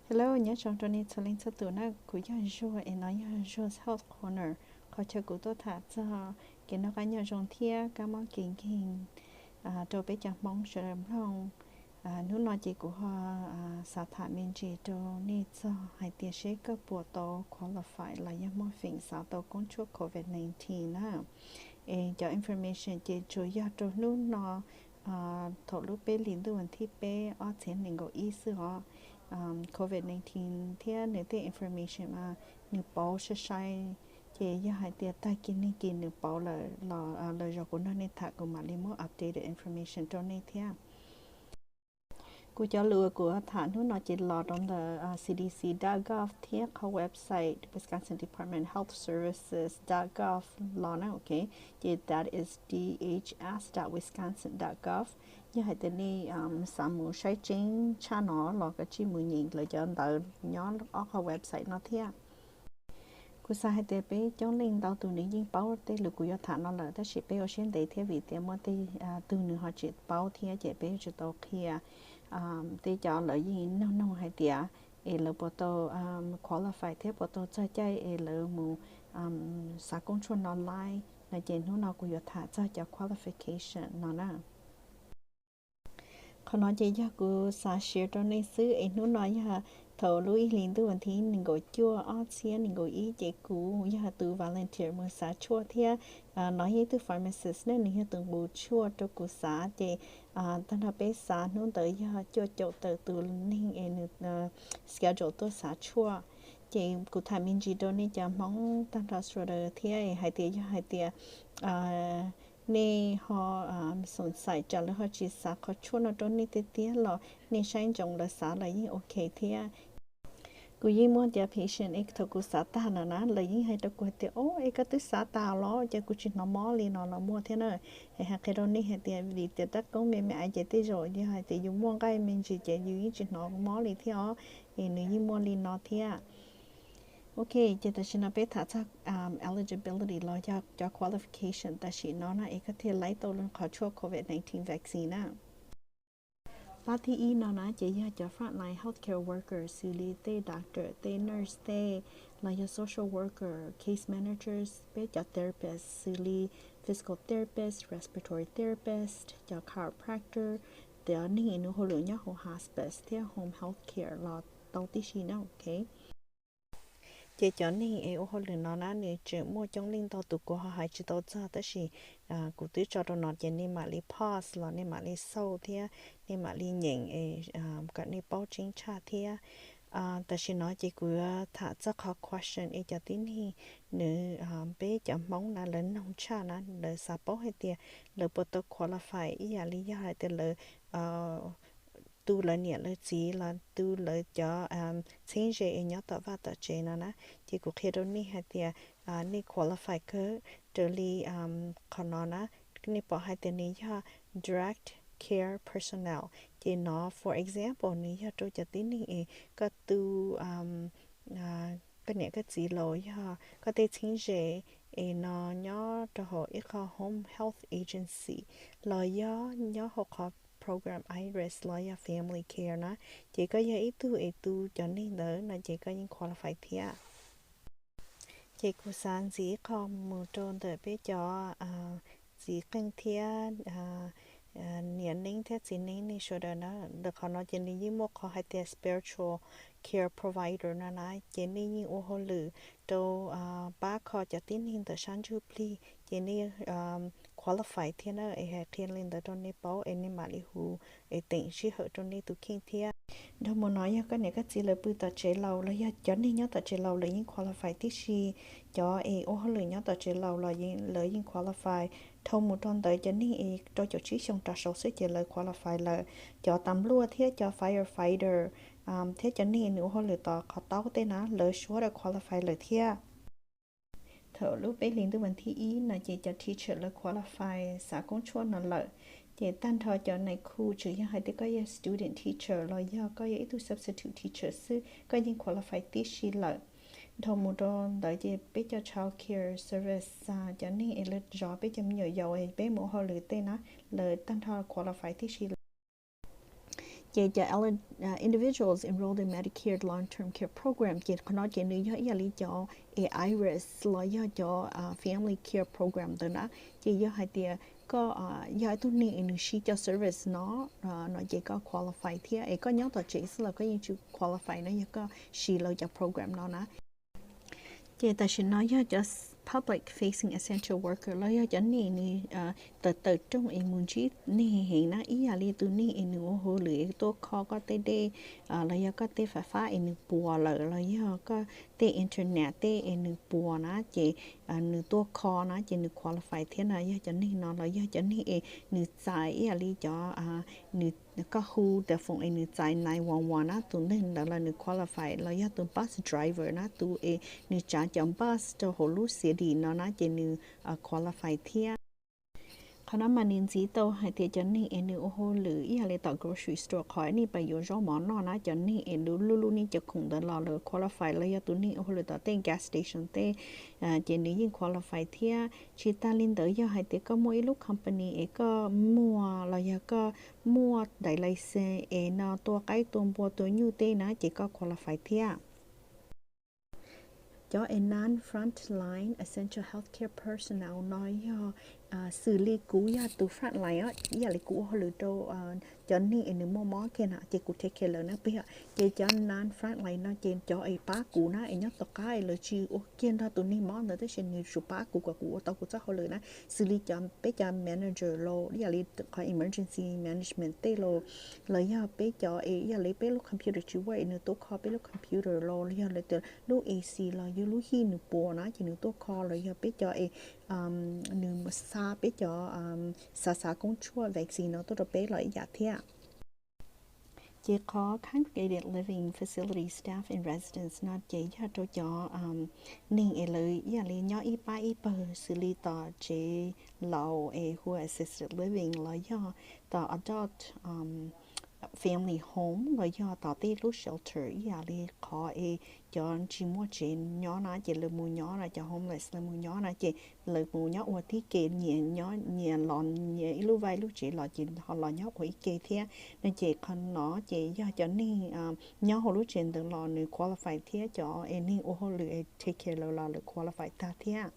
Hello, nyob zoo rau nej txhua leej txhua tus na, kuv yog Zuag es no yog Zuag's Health Corner. Qhov chaw kuv tuaj tham txog kev noj qab nyob zoo thiab kab mob kev nkeeg rau peb cov Hmoob sawv daws mloog. Hnub no ces kuv ho xav tham me ntsis rau nej txog hais tias seb koj puas tau qualify los yog muaj feem xav tau koob tshuaj covid nineteen na. Es cov information ces tsuas yog rau hnub no thaum lub peb hlis ntuj vas thib peb ob txhiab nees nkaum ib xwb os. Covid nineteen thiab nws tej information mas nws pauv sai sai, ces yog hais tias tag kis neeg kis nws pauv lawm los lwm zaus kuv nrog nej tham kuv mam li muab updated information rau nej thiab. Kuv cov lus kuv tham hnub no ces los rau ntawm C D C dot gov thiab qhov website Wisconsin Department of Health Services dot gov los na, ok. Ces that is D H S dot wisconsin dot gov. Yog hais tias nej xav mus saib tseeb tshaj no los koj tsij mus nyeem lawv cov ntawv nyob ob qhov website no thiab. Kuv xav hais tias peb coob leej ntau tus nws yeej paub tej lus kuv yuav tham no lawm, tab sis peb ua siab ntev thiab vim tias muaj tej tug nws ho tsis paub thiab ces peb yuav tsum tau qhia. Tej cov lawv yeej nug nug hais tias es lawv puas tau qualify thiab puas tau txog caij es lawv mus xav koob tshuaj no lais no, ces hnub no kuv yuav tham txog cov qualification no na. Qhov no ces yog kuv xav share rau nej xwb es hnub no yog thaum lub ib hlis ntuj vas thib nees nkaum cuaj ob txhiab nees nkaum ib ces kuv yog tus volunteer mus xav tshuaj thiab no yog ib tug pharmacist ne, nws yog tus nqus tshuaj rau kuv xav ces tag nrho peb xav hnub ntawd yog cuaj caum tawm tus neeg es nws schedule tuaj xav tshuaj. Ces kuv tham me ntsis rau nej cov Hmoob tag nrho sawv daws thiab hais tias yog hais tias nej ho xoom xaim tsam lawv ho tsis xav qhov tshuaj no rau nej tiag tiag los nej saib ntsoov lawv xav los yeej ok thiab. Kuv yeej muaj cov patient es thaum kuv xav tag no na lawv yeej hais rau kuv hais tias o es koj twb xav tas los cas kuv tsis hnov mob li no los muaj thiab na. Es hais qhia rau nej hais tias vim tias tab koob me me aiv ces tej zaum yog hais tias yus muaj nqaij me ntsis ces yus yeej tsis hnov mob li thiab os. Es nws yeej muaj li no thiab. Ok, ces tam sim no peb tham txog eligibility los yog cov qualification tam sim no na es koj thiaj laib tau qhov tshuaj covid nineteen vaccine na. Pab thib ib no na ces yog cov frontline healthcare workers xws li tej doctor, tej nurse, tej los yog social worker, case managers, peb cov therapist xws li physical therapist, respiratory therapist, cov chiropractor, cov neeg nws ua hauj lwm nyob hauv hospice thiab home healthcare los tau tib si na, ok. Ces cov neeg es ua hauj lwm no na nws tseem muaj coob leej ntau tus kuv ho hais tsis tau txog tab sis kuv twb tso rau no ces nej mam li pause los nej mam li xauj thiab nej mam li nyeem es kom nej paub tseeb tshaj thiab. Tam sim no ces kuv yuav tham txog qhov question es cov tib neeg nws, peb cov Hmoob na lawv noog tshaj na lawv xav paub hais tias lawv puas tau qualify ib yam li yog hais tias lawv tu lawv niam lawv txiv los tu lawv cov txheeb ze es nyob tom vaj tom tsev no na. Ces kuv qhia rau nej hais tias nej qualify kawg raws li qhov no na. Nej pom hais tias nws yog direct care personnel, ces no for example nws yog rau cov tib neeg es koj tu koj niam koj txiv los yog koj tej txheeb ze es no nyob rau hauv ib qho home health agency los yog nyob hauv qhov program IRES los yog family care na, ces koj yog ib tug es tu cov neeg ntawd no ces koj yeej qualify thiab. Ces kuv xav ntxiv ib qho mus rau ntawm peb cov txiv qeej thiab niam neeb thiab txiv neeb nej sawv daws na. Ntawm qhov no ces nws yeej muaj qhov hais tias spiritual care provider no na, ces nej yeej ua hauj lwm rau pab kho cov tib neeg ntawm sab ntsuj plig, ces nej qualify thiab na. Es hais qhia li ntawd rau nej paub es nej mam li hu es teem sij hawm rau nej tus kheej thiab. Dhau mus no yog koj niam koj txiv lawv pw tom tsev laus los yog cov neeg nyob tom tsev laus lawv yeej qualify tib si. Cov es ua hauj lwm nyob tom tsev laus los lawv yeej qualify. Dhau mus rau ntawd cov neeg es rau caum tsib xyoo rov saud xwb ces lawv qualify lawm. Cov tas npluaj thiab cov firefighter thiab cov neeg nws ua hauj lwm tom qhov taub tej na lawv sawv daws qualify lawm thiab. Thaum lub peb hlis ntuj vas thib ib no ces cov teacher lawv qualify xav koob tshuaj no lawm. Ces tag nrho cov NICU tsuas yog hais tias koj yog student teacher los yog koj yog ib tug substitute teacher xwb koj yeej qualify tib si lawm. Dhau mus rau ntawd ces peb cov child care service, cov neeg es lawv zov peb cov me nyuam yaus es peb mus ua hauj lwm tej na, lawv tag nrho qualify tib si lawm. Ces cov individuals enrolled in Medicare long-term care program ces qhov no ces nws yog ib yam li cov iris los yog cov family care program ntawd na. Ces yog hais tias koj yog ib tug neeg es nws siv cov service no, no ces koj qualify thiab. Es koj nyob tom tsev xwb los koj yeej tsis qualify no yog koj siv lawv cov program no na. Ces tam sim no yog cov public facing essential worker los yog cov neeg nws tawm tawm rooj es mus ntsib neeg heev na, ib yam li tus neeg es nws ua hauj lwm es tuaj kho koj tej dej los yog koj tej fais fab es nws puas lawm los yog koj tej internet tej es nws puas na ces nws tuaj kho na ces nws qualify thiab na. Yog cov neeg no los yog cov neeg es nws txais ib yam li cov nws, koj hu telephone es nws txais nine one one na, tus neeg ntawd los nws qualify. Los yog tus bus driver na, tus es nws tsav cov bus rau hauv lub city no na ces nws qualify thiab. Qhov no mas nws ntxiv tau hais tias cov neeg es nws ua hauj lwm ib yam li tom grocery store qhov nej pab yuav zaub mov noj na, cov neeg es lub lub lub nej cov khoom ntawd los lawv qualify. Los yog tus neeg ua hauj lwm tom tej gas station tej ces nws yeej qualify thiab. Tsis tas li ntawd yog hais tias koj muaj ib lub company es koj muag los yog koj muaj daim license es no tua qaib tua npua tua nyuj tej na ces koj qualify thiab. Cov es non frontline essential healthcare personnel no yog xws li kuv yog tus frontline, ib yam li kuv ua hauj lwm rau cov neeg es nws muaj mob kiag na ces kuv take care lawv na peb. Ces cov non frontline no ces cov es pab kuv na es nyob tom qab es lawv tsis ua kiag nrog tus neeg mob ntawd tab sis nws tsuas pab kuv kom kuv ua tau kuv txoj hauj lwm na. Xws li cov peb cov manager los ib yam li qhov emergency management tej los, los yog peb cov es ib yam li peb lub computer tsis work es nws tuaj kho peb lub computer los, los yog lawv tias lub A C los yog lub hij nws puas na ces nws tuaj kho, los yog peb cov es nws xa peb cov, xav xav koob tshuaj vaccine no tuaj rau peb los ib yam thiab. Ces qhov congregated living facility staff and residents no ces yog rau cov neeg es lawv ib yam li nyob ib pab ib pawg xws li tom tsev laus es hu assisted living los yog tom adult family home los yog tom tej lub shelter ib yam li qhov es cov tsis muaj tsev nyob na ces lawv mus nyob na, cov homeless lawv mus nyob na ces lawv mus nyob ua tib ke, nyias nyob nyias los nyias ib lub vaj ib lub tsev los ces ho los nyob ua ib ke thiab no. Ces qhov no ces yog cov neeg nyob hauv lub tsev ntawd los nws qualify thiab, cov es neeg ua hauj lwm es take care lawv los lawv qualify tag thiab.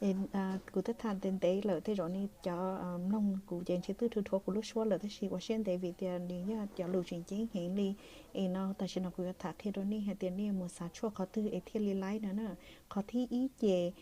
Kuv twb tham ntev ntev lawm, tej zaum nej cov mloog kuv ces ntshe twb rhuav rhuav kuv lub suab lawm, tab sis ua siab ntev vim tias nws yog cov lus tseem ceeb heev li. Es no tam sim no kuv yuav tham qhia rau nej hais tias nej mus xav tshuaj qhov twg es thiaj li laib no na. Qhov thib ib ces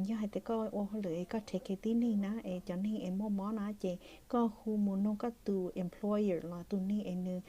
yog hais tias koj ua hauj lwm es koj take care tib neeg na es cov neeg es muaj mob na ces koj hu mus nug koj tus employer los tus neeg es nws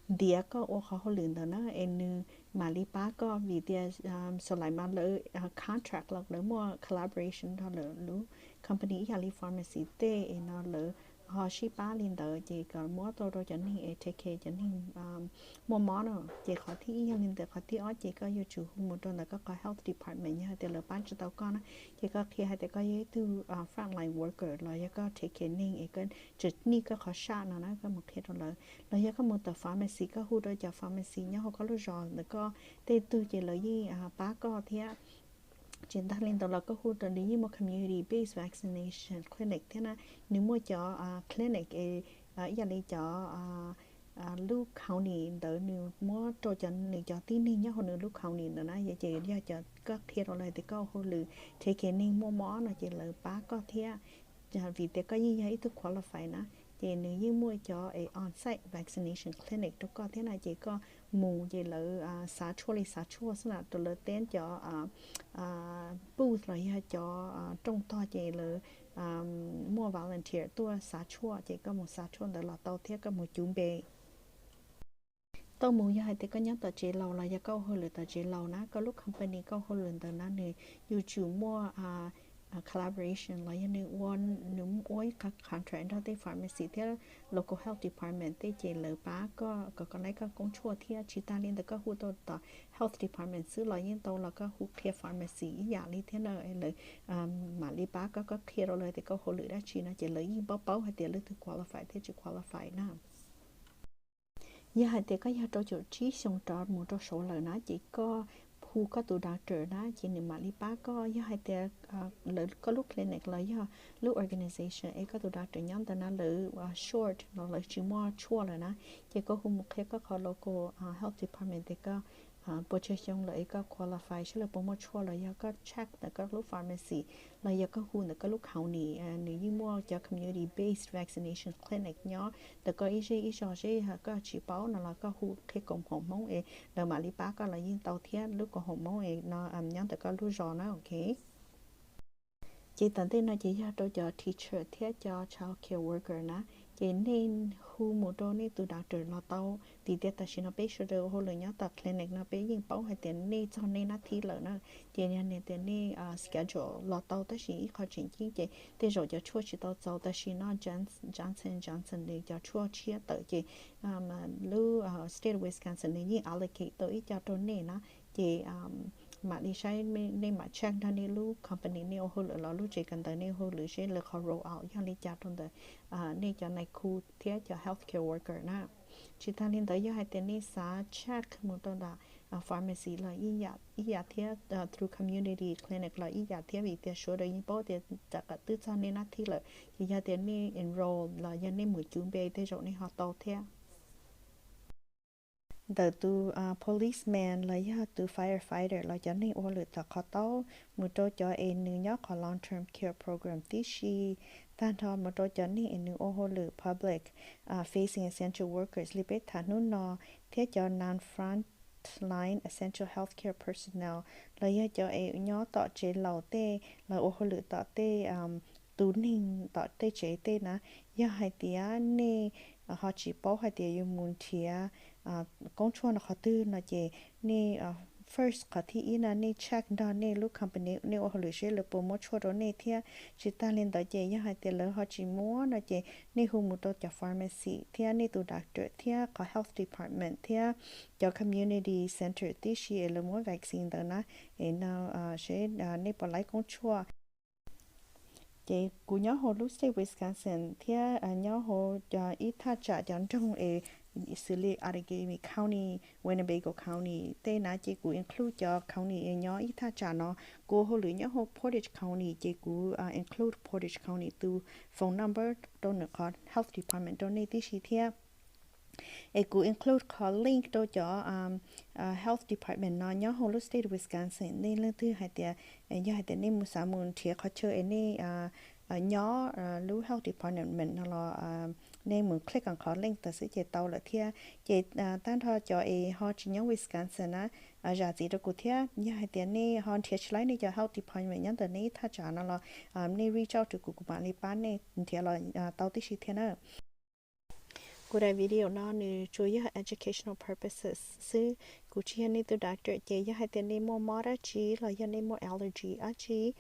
ntiav koj ua qhov hauj lwm ntawd na es nws mam li pab koj vim tias xav lais mas lawv contract los lawv muaj collaboration nrog lawv lub company ib yam li pharmacy tej es no lawv ho sib pab li ntawd ces kom muab tau rau cov neeg es take care cov neeg muaj mob no. Ces qhov thib ib yog li ntawd, qhov thib ob ces koj yuav tsum hu mus rau ntawm koj qhov health department yog hais tias lawv pab tsis tau koj na, ces koj qhia hais tias koj yog ib tug frontline worker los yog koj take care neeg es koj tseem nij koj qhov saj no na, koj mus qhia rau lawv. Los yog koj mus tom pharmacy, koj hu rau cov pharmacy nyob hauv koj lub zos ntawd koj tej tug ces lawv yeej pab koj thiab. Tsis tas li ntawd los koj hu rau nws yeej muaj community based vaccination clinic thiab na. Nws muaj cov clinic ib yam li cov lub county ntawd nws muab rau cov nws cov tib neeg nyob hauv nws lub county ntawd na. Ces yog cov koj qhia rau lawv tias koj ua hauj lwm take care neeg muaj mob no ces lawv pab koj thiab. Vim tias koj yeej yog ib tug qualify na, ces nws yeej muaj cov es on-site vaccination clinic rau koj thiab na. Ces koj mus ces lawv xav tshuaj li xav tshuaj xwb na, rau lawv teb cov booth los yog cov rooj tog ces lawv muaj volunteer tuaj xav tshuaj ces koj mus xav tshuaj ntawd los tau thiab koj mus cuv npe. Tau mus yog hais tias koj nyob tom tsev laus los yog koj ua hauj lwm tom tsev laus na, koj lub company koj ua hauj lwm ntawd na nws yuav tsum muaj collaboration los yog nws ua, nws ua ib qhov contract nrog tej pharmacy thiab local health department tej ces lawv pab koj kom koj laib koj koob tshuaj thiab. Tsis tas li ntawd koj hu tau tom health department xwb los yeej tau los koj hu qhia pharmacy ib yam li thiab na, lawv mam li pab koj, koj qhia rau lawv tias koj ua hauj lwm dab tsi no ces lawv yeej paub paub hais tias leej twg qualify thiab tsis qualify na. Yog hais tias koj yog rau caum tsib xyoo rov mus rau saud lawm na ces koj hu koj tus doctor na, ces nws mam li pab koj. Yog hais tias lawv koj lub clinic los yog lub organization es koj tus doctor nyob ntawd na lawv short los lawv tsis muaj tshuaj lawm na, ces koj hu mus qhia koj qhov local health department tias koj puas tsawg xyoo lawm es koj qualify seb lawv puas muaj tshuaj los yog koj check ntawm koj lub pharmacy los yog koj hu ntawm koj lub county, nws yeej muaj cov community based vaccination clinic nyob ntawm koj ib zej ib zog seb koj tsis paub no los koj hu qhia koom haum Hmoob es lawv mam li pab koj los yeej tau thiab, lub koom haum Hmoob es no nyob ntawm koj lub zos na, ok. Ces tom ntej no ces yog rau cov teacher thiab cov child care worker na, ces nej hu mus rau nej tus doctor los tau, vim tias tam sim no peb sawv daws ua hauj lwm nyob tom clinic no peb yeej paub hais tias nej txog nej nab thib lawm na. Ces yog tias nej schedule los tau, tab sis ib qho tseem ceeb ces tej zaum cov tshuaj tsis tau txaus, tam sim no Johnson Johnson nws cov tshuaj tshiab tawm ces lub state of Wisconsin nws yeej allocate tau ib co rau nej na, ces mam li saib nej mam check nrog nej lub company nej ua hauj lwm los lub tsev kawm ntawv nej ua hauj lwm seb lawv qhov roll out yog li cas rau ntawm nej cov nais khu thiab cov health care worker na. Tsis tag li ntawd yog hais tias nej xav check mus rau ntawm pharmacy los ib yam thiab, through community clinic los ib yam thiab, vim tias sawv daws yeej paub tias tam qam twb txog nej nab thib lawm, ces yog tias nej enroll los yog nej mus cuv npe tej zaum nej ho tau thiab. Ntawm tus policeman los yog tus firefighter los cov neeg ua hauj lwm tom qhov taub, mus rau cov es nws nyob qhov long term care program tib si, tag nrho mus rau cov neeg es nws ua hauj lwm public facing essential workers li peb tham hnub no, thiab cov non frontline essential healthcare personnel los yog cov es nyob tom tsev laus tej, lawv ua hauj lwm tom tej tus neeg tom tej tsev tej na. Yog hais tias nej ho tsis paub hais tias yuav mus nrhiav koob tshuaj no qhov twg no ces nej first qhov thib ib no nej check nrog nej lub company nej ua hauj lwm seb lawv puas muab tshuaj rau nej thiab. Tsis tag li ntawd ces yog hais tias lawv ho tsis muab no ces nej hu mus rau cov pharmacy thiab nej tus doctor thiab qhov health department thiab cov community center tib si es lawv muab vaccine ntawd na, es no seb nej puas laib koob tshuaj. Ces kuv nyob hauv lub state Wisconsin thiab nyob hauv ib thaj tsam cov nroog es xws li Outagamie County, Winnebago County tej na ces kuv include cov county es nyob ib thaj tsam no. Kuv ua hauj lwm nyob hauv Portage County ces kuv include Portage County tus phone number rau nws qhov health department rau nej tib si thiab. Es kuv include qhov link rau cov health department no nyob hauv lub state Wisconsin. Nej leej twg hais tias yog hais tias nej mus xav mus nrhiav qhov chaw es nej nyob lub health department no los nej mus click qhov link ntawd xwb ces tau lawm thiab. Ces tag nrho cov es ho tsis nyob Wisconsin na, zam txim rau kuv thiab. Yog hais tias nej ho nrhiav tsis laib nej cov health department nyob ntawm nej ib thaj tsam no los nej reach out rau kuv, kuv mam li pab nej nrhiav los tau tib si thiab na. Kuv daim video no nws tsuas yog educational purposes xwb, kuv tsis yog nej tus doctor. Ces yog hais tias nej muaj mob dab tsi los yog nej muaj allergy dab tsi,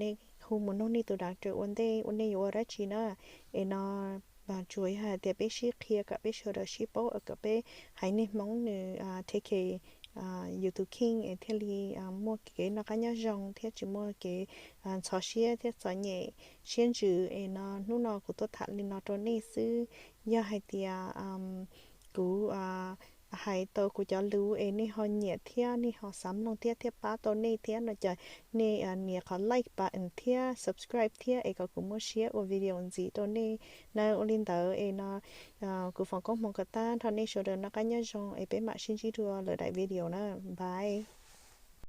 nej hu mus nug nej tus doctor ua ntej uas nej yuav ua dab tsi na. Es no tsuas yog hais tias peb sib qhia kom peb sawv daws sib paub, kom peb haiv neeg Hmoob nws take care yus tus kheej es thiaj li muaj kev noj qab nyob zoo thiab tsis muaj kev ntxhov siab thiab txom nyem siab ntsws. Es no hnub no kuv tuaj tham li no rau nej xwb. Yog hais tias kuv hais tau kuv cov lus es nej ho nyiam thiab nej ho xav mloog thiab thiab pab tau nej thiab no ces nej nias qhov like button thiab subscribe thiab es kom kuv muaj siab ua video ntxiv rau nej na. Ua li ntawd es no kuv foom koob hmoov kom tag nrho nej sawv daws noj qab nyob zoo es peb mam sib ntsib dua lwm daim video na. Bye.